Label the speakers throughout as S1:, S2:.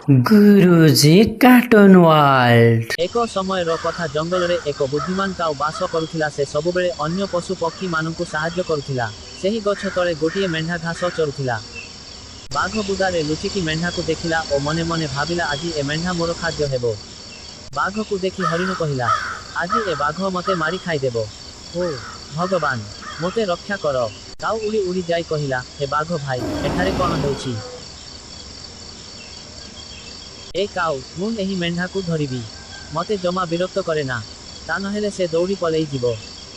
S1: ଗୁରୁଜୀ cartoon world.
S2: ଏକ ସମୟର କଥା, ଜଙ୍ଗଲରେ ଏକ ବୁଦ୍ଧିମାନ କାଉ ବାସ କରୁଥିଲା। ସେ ସବୁବେଳେ ଅନ୍ୟ ପଶୁ ପକ୍ଷୀ ମାନଙ୍କୁ ସାହାଯ୍ୟ କରୁଥିଲା। ସେହି ଗଛ ତଳେ ଗୋଟିଏ ମେଣ୍ଢା ଘାସ ଚରୁଥିଲା। ବାଘ ବୁଦାରେ ଲୁଚିକି ମେଣ୍ଢାକୁ ଦେଖିଲା ଓ ମନେ ମନେ ଭାବିଲା, ଆଜି ଏ ମେଣ୍ଢା ମୋର ଖାଦ୍ୟ ହେବ। ବାଘକୁ ଦେଖି ହରିଣ କହିଲା, ଆଜି ଏ ବାଘ ମତେ ମାରି ଖାଇଦେବ। ହୋ ଭଗବାନ, ମୋତେ ରକ୍ଷା କର। କାଉ ଉଡ଼ି ଉଡ଼ି ଯାଇ କହିଲା, ହେ ବାଘ ଭାଇ, ଏଠାରେ କଣ ହେଉଛି? ଏ କାଉ, ମୁଁ ଏହି ମେଣ୍ଢାକୁ ଧରିବି। ମତେ ଜମା ବିରକ୍ତ କରେ ନା, ତା ନହେଲେ ସେ ଦୌଡ଼ି ପଳେଇ ଯିବ।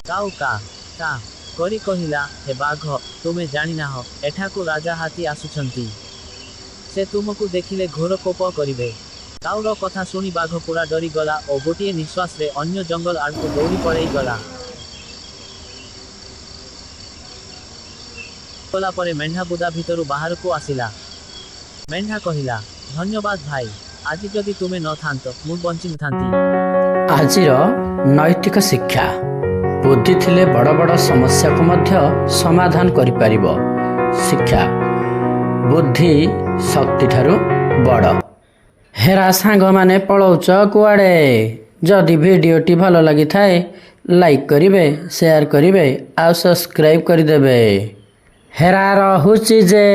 S2: କାଉ କା କା କରି କହିଲା, ହେ ବାଘ, ତୁମେ ଜାଣିନାହ, ଏଠାକୁ ରାଜା ହାତୀ ଆସୁଛନ୍ତି। ସେ ତୁମକୁ ଦେଖିଲେ ଘୋର କୋପ କରିବେ। କାଉର କଥା ଶୁଣି ବାଘ ପୁରା ଡରିଗଲା ଓ ଗୋଟିଏ ନିଶ୍ୱାସରେ ଅନ୍ୟ ଜଙ୍ଗଲ ଆଡ଼କୁ ଦୌଡ଼ି ପଳେଇ ଗଲା। ଗଲା ପରେ ମେଣ୍ଢା ବୁଦା ଭିତରୁ ବାହାରକୁ ଆସିଲା। ମେଣ୍ଢା କହିଲା, ଧନ୍ୟବାଦ ଭାଇ, ଆଜି ଯଦି ତୁମେ ନଥାନ୍ତ, ମୁଁ ବଞ୍ଚି ନଥାନ୍ତି।
S1: ଆଜିର ନୈତିକ ଶିକ୍ଷା: ବୁଦ୍ଧି ଥିଲେ ବଡ଼ ବଡ଼ ସମସ୍ୟାକୁ ମଧ୍ୟ ସମାଧାନ କରିପାରିବ। ଶିକ୍ଷା: ବୁଦ୍ଧି ଶକ୍ତିଠାରୁ ବଡ଼। ହେରା ସାଙ୍ଗମାନେ, ପଳଉଛ କୁଆଡ଼େ? ଯଦି ଭିଡ଼ିଓଟି ଭଲ ଲାଗିଥାଏ, ଲାଇକ୍ କରିବେ, ସେୟାର କରିବେ ଆଉ ସବସ୍କ୍ରାଇବ୍ କରିଦେବେ। ହେରା, ରହୁଛି ଯେ।